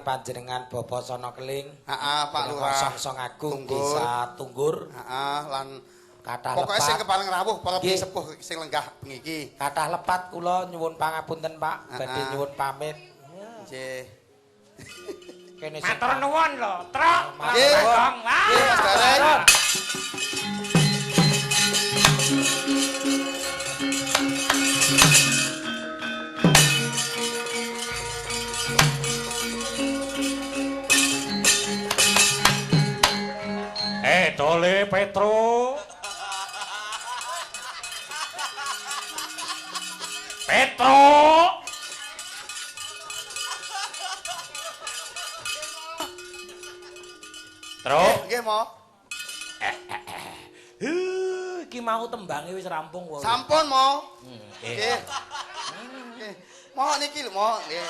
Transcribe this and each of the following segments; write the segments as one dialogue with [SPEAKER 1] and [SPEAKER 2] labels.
[SPEAKER 1] panjenengan Bapak Sono Keling.
[SPEAKER 2] Heeh, Pak Lurah.
[SPEAKER 1] Songsong Agung Desa Tunggur.
[SPEAKER 2] Heeh, lan
[SPEAKER 1] kathah
[SPEAKER 2] pokoke
[SPEAKER 1] lepat.
[SPEAKER 2] Sing kepareng rawuh para sepuh sing lenggah bengi iki.
[SPEAKER 1] Kathah lepat kula nyuwun pangapunten Pak, badhe nyuwun pamit.
[SPEAKER 2] Nggih.
[SPEAKER 1] Kene
[SPEAKER 3] matur nuwun lho, Truk.
[SPEAKER 2] Nggih. Nggih, Mas Gareng.
[SPEAKER 3] Dole Petro. Petro. Tro.
[SPEAKER 2] Nggih, Mo.
[SPEAKER 3] Iki mau tembange wis rampung wae.
[SPEAKER 2] Sampun, Mo. Nggih. Nggih. Mo niki lho, Mo. Nggih.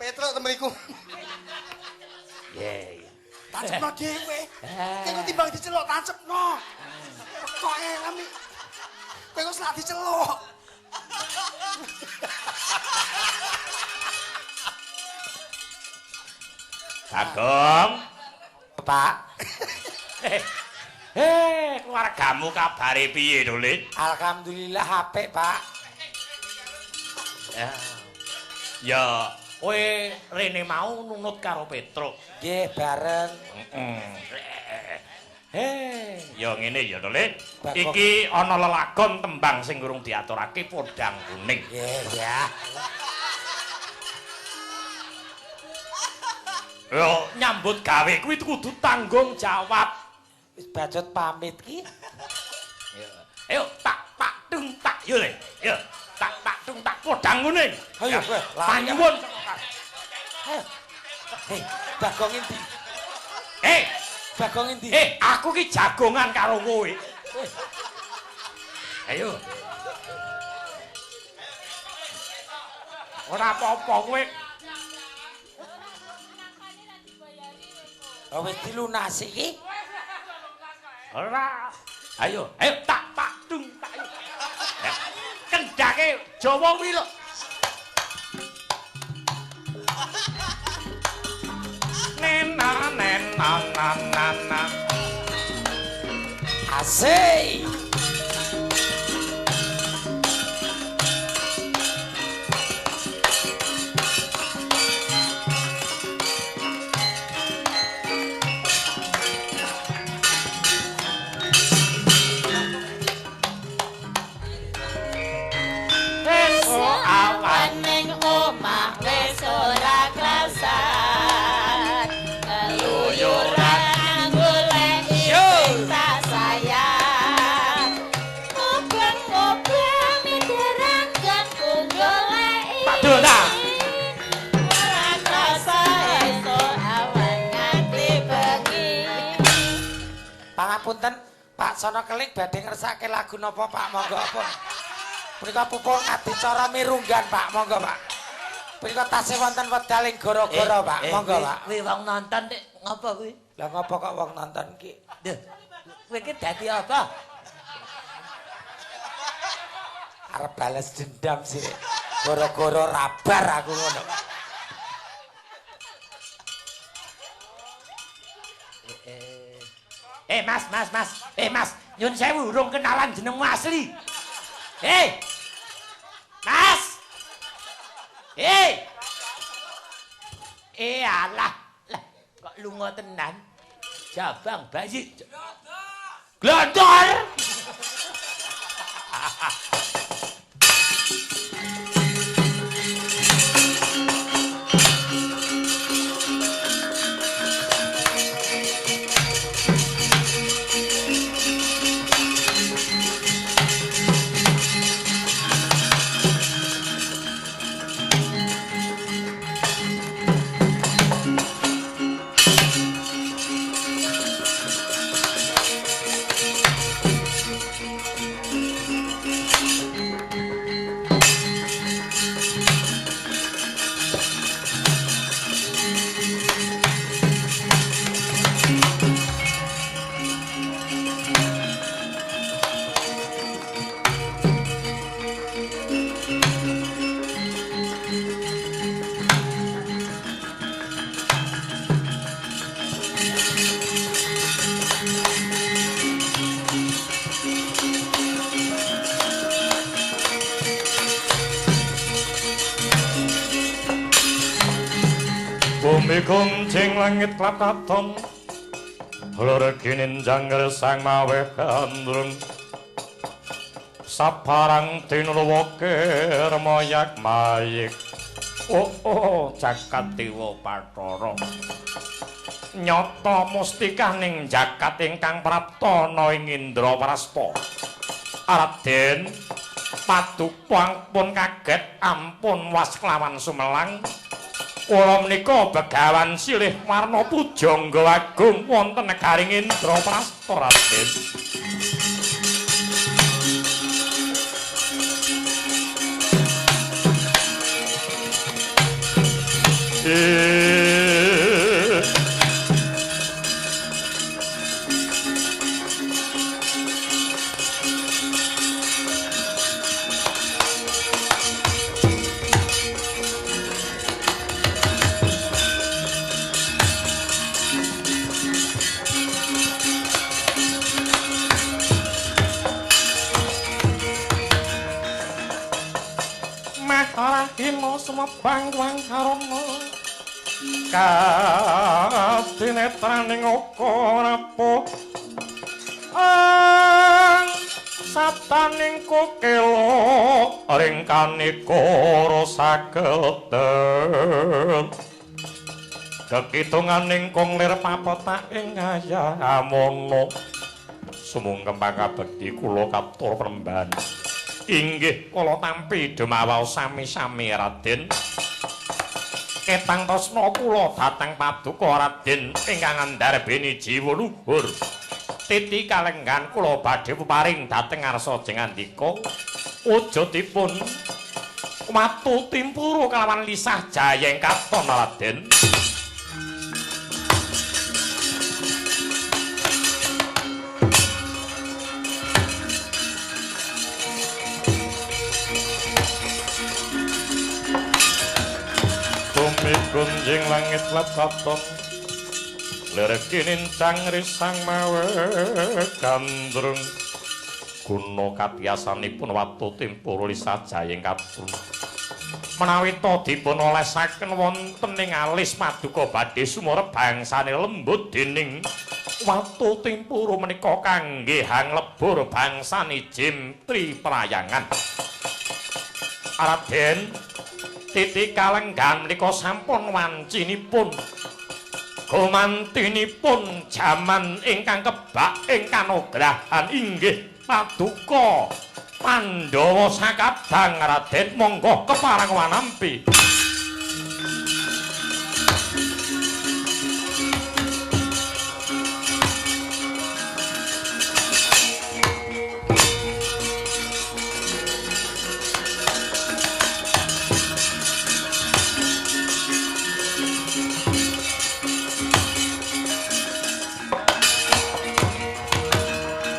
[SPEAKER 2] Petro temriku.
[SPEAKER 3] Nggih.
[SPEAKER 2] Tancepno dhewe. Kene timbang diceluk tancepno. Pokoke lami. Kowe kok selak diceluk.
[SPEAKER 3] Bagong.
[SPEAKER 1] Pak.
[SPEAKER 3] Keluargamu kabare piye to, Lin?
[SPEAKER 1] Alhamdulillah apik, Pak.
[SPEAKER 3] Ya, kowe rene mau nunut karo Petruk.
[SPEAKER 1] Nggih, bareng.
[SPEAKER 3] Heeh. Ya ngene ya to, Lin. Iki ana lelagon tembang sing urung diaturake Podang Kuning.
[SPEAKER 1] Nggih, ya.
[SPEAKER 3] Yo nyambut gawe kuwi kudu tanggung jawab.
[SPEAKER 1] Wis bacut pamit ki.
[SPEAKER 3] Ayo tak pak dung tak yo Le. Yo tak pak dung tak Podang Kuning.
[SPEAKER 1] Ayo kowe
[SPEAKER 3] panyuwun.
[SPEAKER 1] Ayo. Hei, Bagong endi? Bagong endi?
[SPEAKER 3] Aku ki jagongan karo kowe. Ayo. Ora apa-apa kowe.
[SPEAKER 1] Oh, wis dilunasi iki?
[SPEAKER 3] Ora. Ayo, ayo tak pak dung tak. Kendake Jawa kuwi lho. Nena nena na na na.
[SPEAKER 1] Asik.
[SPEAKER 4] Awan ning omah wis ora krasan, keluyuran goleki sing tak sayang, mubeng-mubeng miderangganku goleki ora krasa esuk awan nganti bengi.
[SPEAKER 1] Pangapunten Pak Sono Keling badhe ngersake lagu napa Pak? Monggo apa? Punika pupuk adicara mirunggan Pak, monggo Pak. Punika tasih wonten wedal ing gara-gara Pak, monggo Pak.
[SPEAKER 4] Kuwi wong nonton nek ngopo kuwi?
[SPEAKER 1] Lah ngopo kok wong nonton ki?
[SPEAKER 4] Lho, kowe ki dadi apa?
[SPEAKER 1] Arep bales dendam sih. Gara-gara rabar aku ngono.
[SPEAKER 3] Mas, mas, mas. Mas, nyun sewu urung kenalan jenengmu asli. Mas. Alah. Lah, kok lunga tenan? Jabang bayi. Glondor. Bumi gunjing langit klap katon, lur gininjang sang maweh gandrung. Saparang tinulwake remoyak mayik. Oh, oh, jagat dewa Bathara. Nyata mustikaning jagat ingkang prapta ana ing Indraprasta. Raden Paduka ampun kaget, ampun was kelawan sumelang. Kula menika begawan silih warna pujangga agung wonten negaring Indraprasta Raden. Maharahina sumebang wang karana kadinetraning uka rapuh ang sataning kokela ringkanika rasa sageden kekitunganing kong lir papetak ing ayamono sumungkempang kabekti kula katur peremban. Inggih kula tampi dumawaos sami-sami Raden. Ketang tresna kula dhateng paduka Raden ingkang andarbeni jiwa luhur. Titi kalenggan kula badhe peparing dhateng ngarsa jengandika wujudipun watu timpuru kalawan lisah jayeng katon Raden. Bumi gunjing langit lap katon, lir kinincang risang mawe gandrung. Guna katiyasanipun watu timpuru lisah jayeng katon. Menawi ta dipun olesaken wonten ing alis paduka badhe sumurep bangsane lembut dening watu timpuru menika kangge hanglebur bangsane jimtri prayangan. Raden, titi kalenggan menika sampun wancinipun gumantinipun jaman ingkang kebak ing kanugrahan inggih paduka Pandhawa sakabang Raden monggo kepareng wanampi.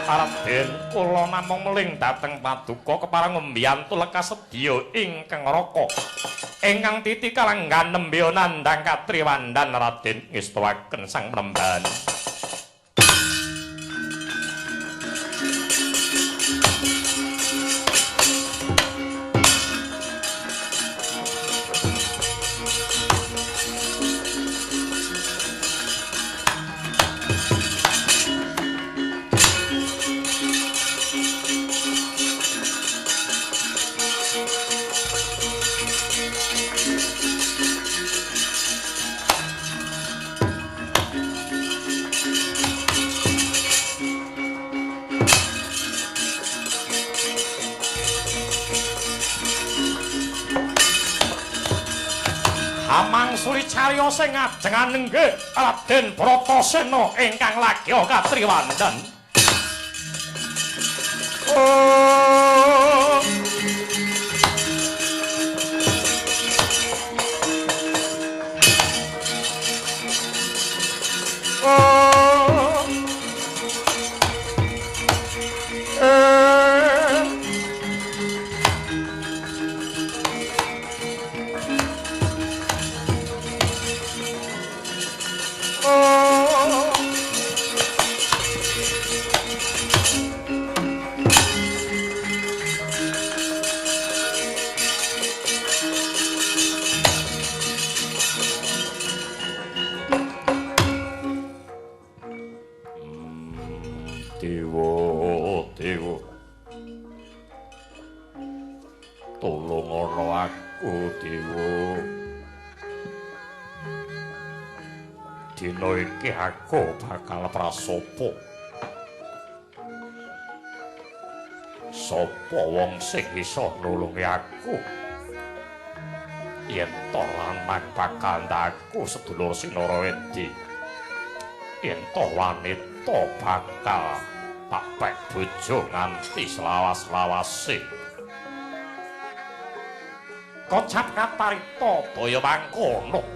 [SPEAKER 3] Raden, kula namung meling dhateng paduka kepareng mbiyantu lekas sedya ingkang raka. Ingkang titi kalenggan nembe nandhang katriwandan Raden ngestuaken sang Premban. Hamangsuli cariyos sing ajengan nenggih Raden Bratasena ingkang lagya katriwandan. Oh. Oh. Oh. Dina iki aku bakal prasopo. Sapa wong sing iso nulungi aku? Yen to lanang bakal ndaku sedulur Sinarawedi. Yen to wanita bakal tak pek bojo nganti selawas-lawase. Kocap katarita daya mangkono.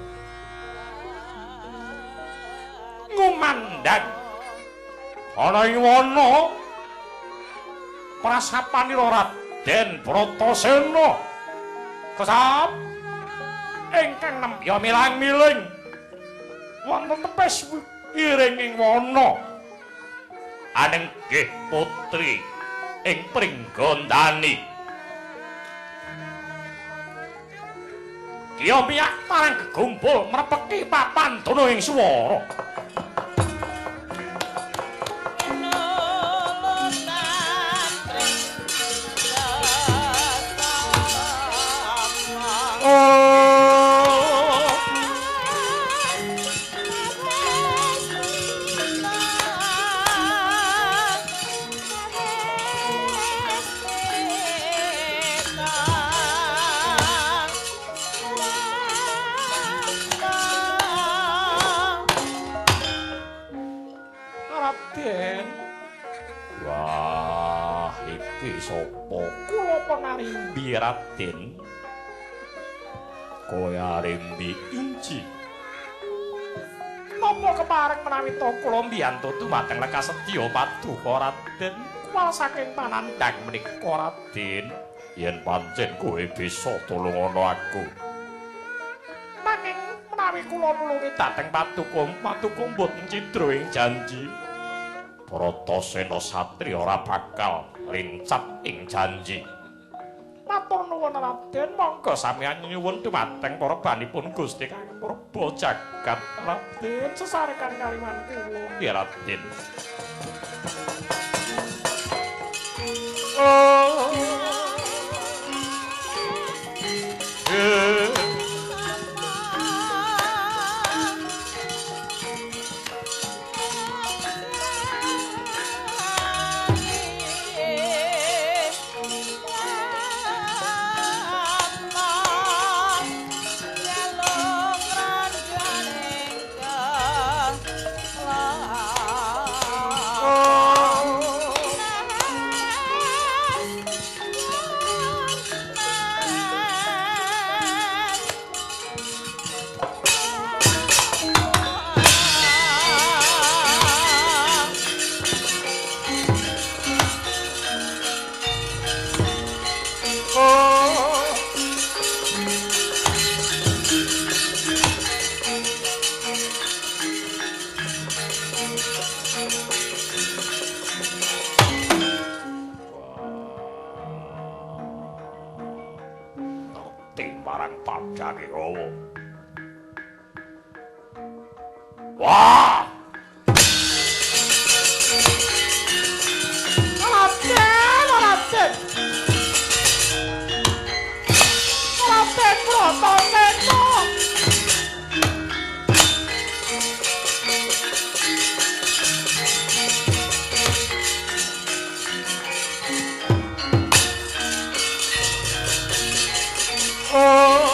[SPEAKER 3] Ngumandhang ana ing wana prasapanira Raden Bratasena. Kesap ingkang nembe milang-miling wonten tepes wiring ing wana. Anenggih putri ing Pringgondani. Kiya miyak marang gegumpul mrepeki papan dono ing swara. Raden. Wah, iki sapa? Kula penarimbi Raden. Kowe arimbi inci. Napa kepareng menawi ta kula mbiyantu dumateng lekas sedya paduka Raden? Kuwal saking panandhang menika Raden. Yen pancen kowe bisa tulungono aku. Nanging menawi kula nulungi dhateng paduka, paduka mboten cidra ing janji. Bratasena satriya ora bakal lincap ing janji. Matur nuwun Raden, monggo sampeyan nyuwun dumateng korbanipun Gusti Kang Purba Jagat. Raden sesarekan kaliman kula. Nggih Raden. Oh. Wah! Raden, Raden. Raden Bratasena. Oh.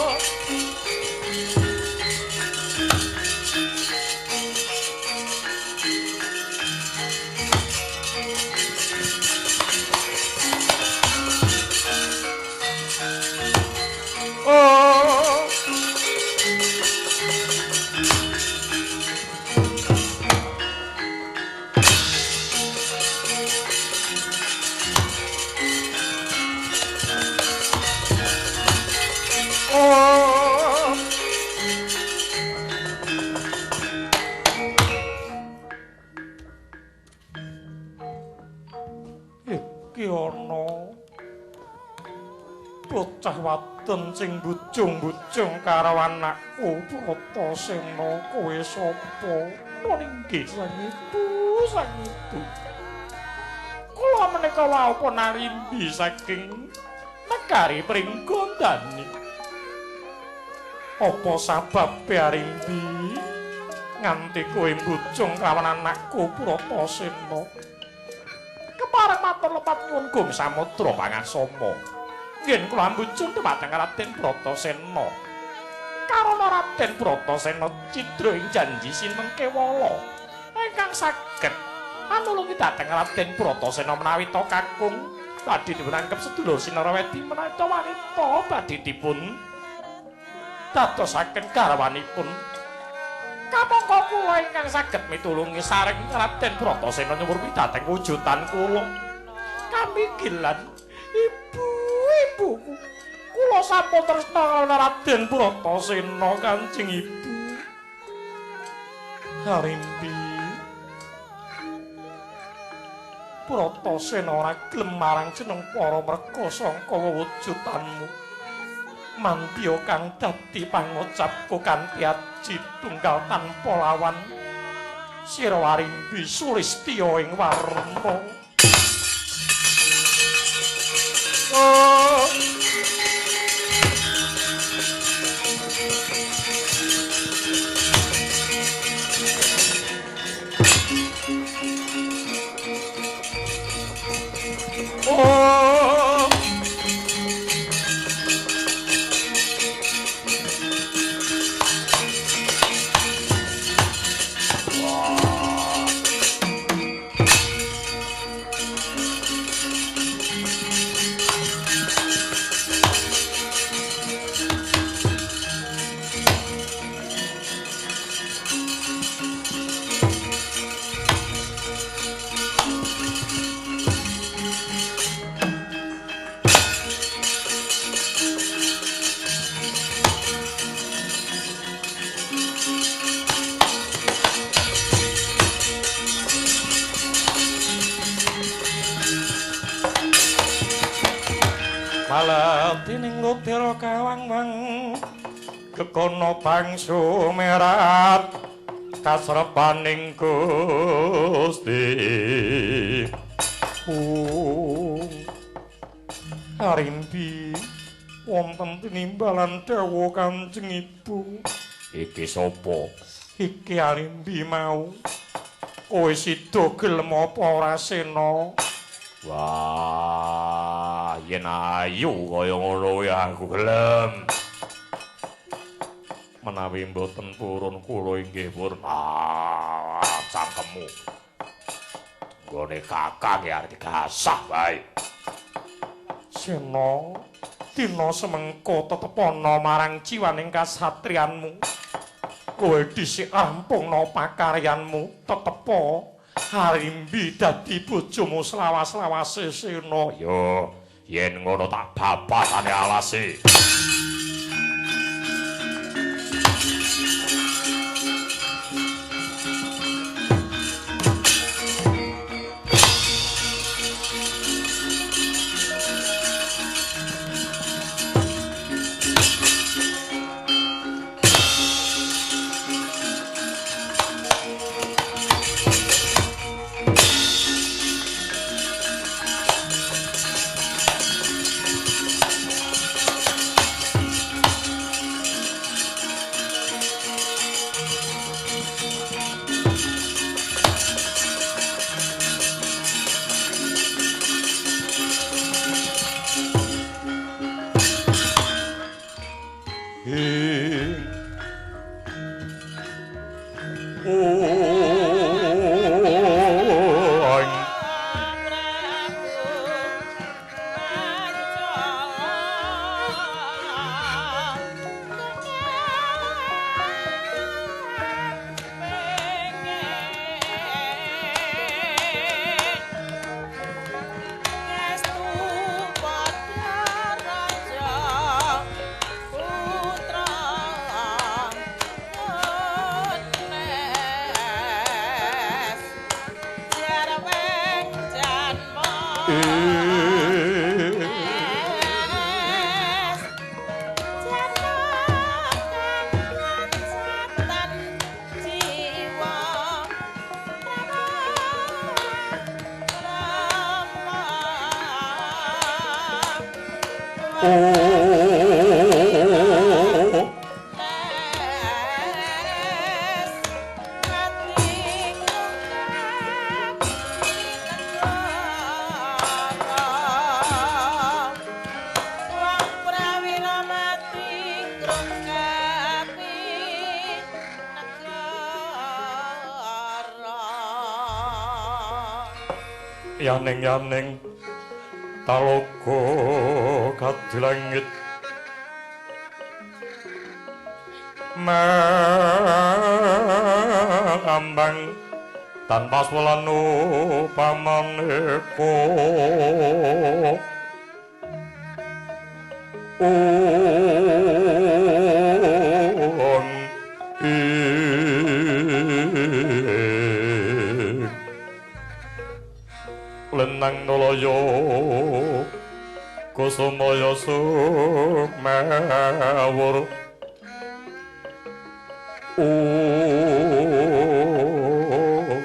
[SPEAKER 3] Iki ana bocah wadon sing bujung-bujung karo anakku Bratasena. Kowe sapa? Nggih sang ibu, sang ibu. Kula menika wau pun arimbi saking negari Pringgondani. Apa sababe arimbi? Nganti kowe mbujung kelawan anakku Bratasena. Kepareng matur lepat nyuwun Gung Samudra pangasama. Yen kula mbujung dumateng Raden Bratasena. Karana Raden Bratasena cidra ing janji sinten kewala ingkang saged anulungi dhateng Raden Bratasena menawi ta kakung badhe dipun anggep sedulur Sinarawedi menawi ta wanita badhe dipun dadosaken garwanipun. Kamangka kula ingkang saged mitulungi sareng Raden Bratasena nyuwun dhateng wujudan kula. Kamigilan ibu, ibuku. Kula sampun tresna Raden Bratasena Kanjeng Ibu. Harimbi. Bratasena ora gelem marang jeneng para merga sangka wewujudanmu. Mandya kang dadi pangocapku kanthi aji tunggal tanpa lawan. Sira Arimbi sulistya ing warna. Oh. Oh. Malatining ludira kawang-wang gegono bangsu merat kasrepaning Gusti. Arimbi wonten tinimbalan dawuh Kanjeng Ibu. Iki sapa? Iki Arimbi mau. Kowe sida gelem apa ora Sena? Wah, yen ayu kaya ngono ya aku gelem. Menawi mboten purun kula inggih purun. Ah, cangkemmu. Nggone kakang ya arep digasah wae. Sena, dina semengko tetepana marang jiwaning kasatriyanmu. Kowe dhisik rampungna pakaryanmu, tetepa Harimbi dadi bojomu selawas-lawase Sena. Yo, yen ngono tak babasane alase. Oh. Yaning-yaning talaga kadilangit mangambang tanpa swelanu pamaneka. Lenang nalaya kusumaya sumawur.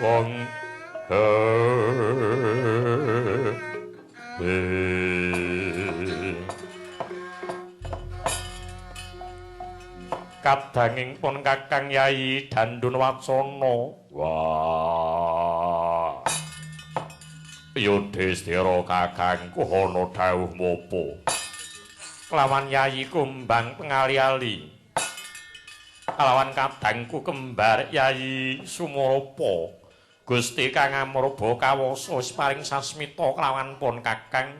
[SPEAKER 3] Ong Kadanging pun Kakang Yai Dandun Watsana. Wah. Yudhistira kakangku ana dawuh mopo? Kelawan Yayi Kumbang pengali-ali. Kelawan kadangku kembar Yayi Sumurapa. Gusti kang amraba kawasa wis paring sasmita kelawan pun Kakang.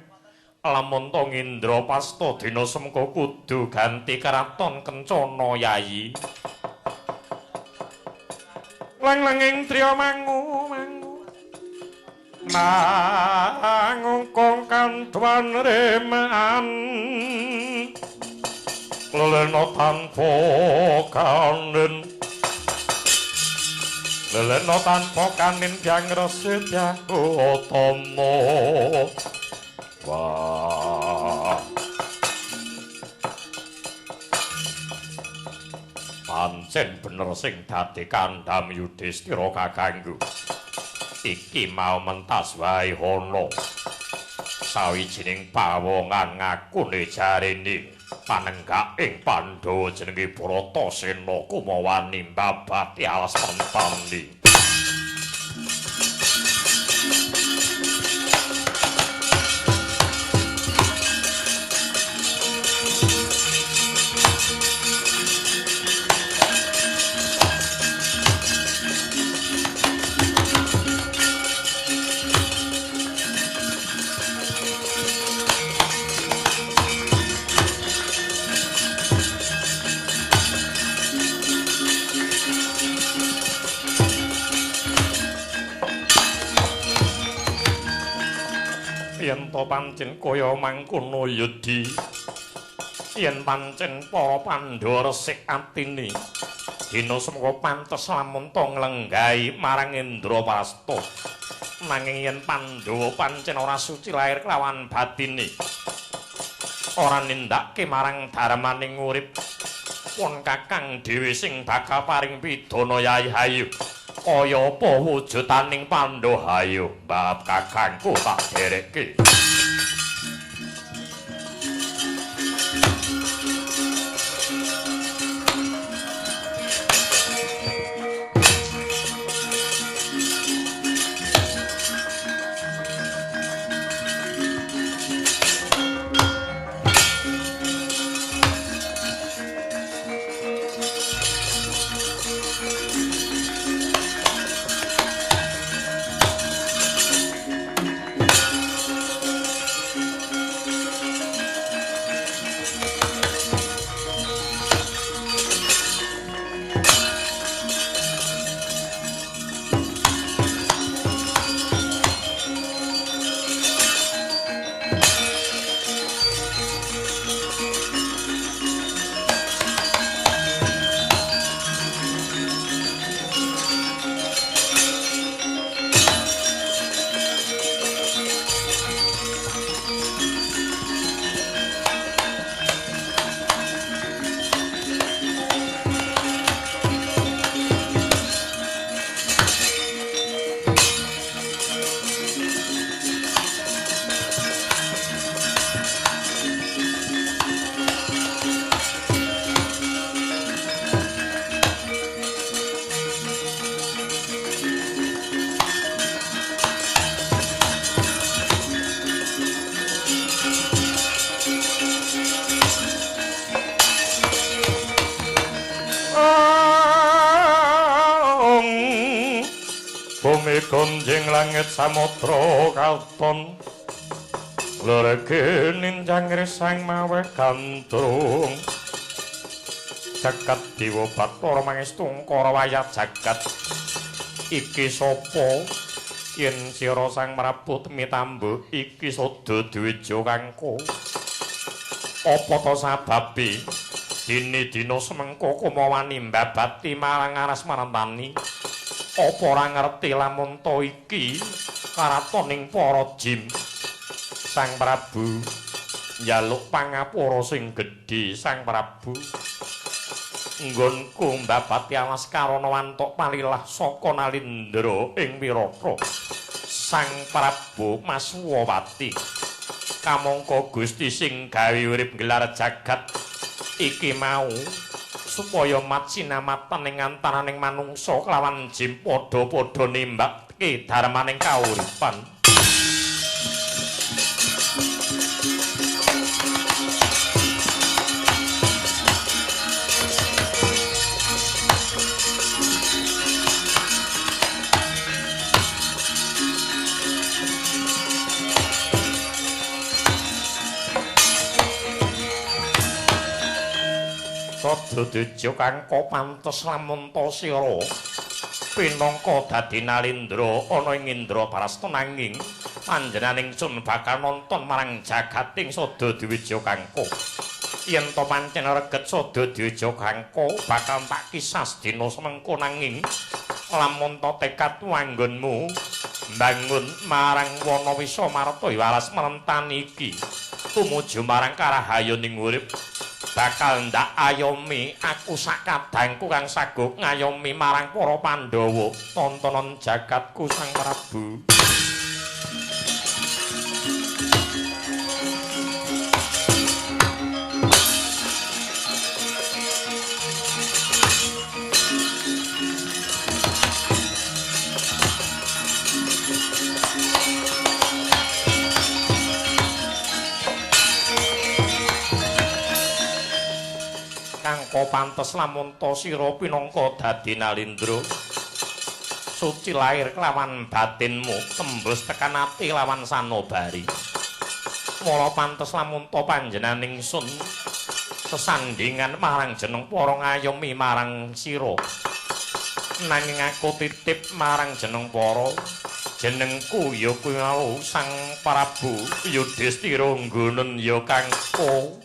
[SPEAKER 3] Lamun to Ngindrapasta dina semka kudu ganti keraton kencana Yayi. Lang-langing triya mangu mangu. Mangungkung kanduan reman lelena tanpa kanin, lelena tanpa kanin byang residya utama. Wah, pancen bener sing dadi kandham Yudhistira kakangku. Iki mau mentas wae ana sawijining pawongan ngakune jarene panenggak ing Pandhawa jenenge Bratasena kumawani mbabati alas mentani. Yen to pancen kaya mangkono Yudi, yen pancen para Pandhawa resik atine, dina semaka pantes lamun to nglenggahi marang Indraprasta. Nanging yen Pandhawa pancen ora suci lahir kelawan batine, ora nindakake marang dharmaning urip, pun Kakang dhewe sing bakal paring pidana Yayi Hayu. Kaya apa wujudaning Pandhawa hayo bab kakangku tak derekke. Bumi gonjing langit samudra katon lereke ninjang risang mawe gandrung jagat dewa bathara mangestu ngkara wayah jagat iki sapa yen sira Sang Prabu temitambu iki sada dwija kangko apa ta sababe dene dina semengko kumawani mbabati marang aras marantani apa ora ngerti lamun ta iki karatoning para jim. Sang Prabu njaluk pangapura sing gedhe. Sang Prabu nggonku mbabati alas karana wantuk palilah saka Nalindra ing Wirata. Sang Prabu Maswawati kamangka Gusti sing gawe urip gelar jagat iki mau supaya mat sinamatan ing antaraning manungsa kelawan jim padha-padha nimbake dharmaning kauripan. Sada dwija kangko pantes lamun ta sira pinangka dadi Nalindra ana ing Indraprasta nanging panjenenganing sun bakal nonton marang jagating sada dwija kangko. Yen to pancen reget sada dwija kangko bakal tak kisas dina semengko nanging lamun ta tekad wanggonmu mbangun marang wana wisa marta walas marentani iki tumuju marang karahayoning urip bakal ndak ayomi aku sakadangku kang saguh ngayomi marang para Pandhawa. Tontonan jagatku Sang Prabu. Kangko pantes lamun ta sira pinangka dadi Nalindra suci lahir kelawan batinmu tembus tekan ati lawan sanobari. Mula pantes lamun ta panjenenganing sun sesandingan marang jeneng para ngayomi marang sira. Nanging aku titip marang jeneng para jenengku ya kuwi Sang Prabu Yudhistira nggonen ya kangko.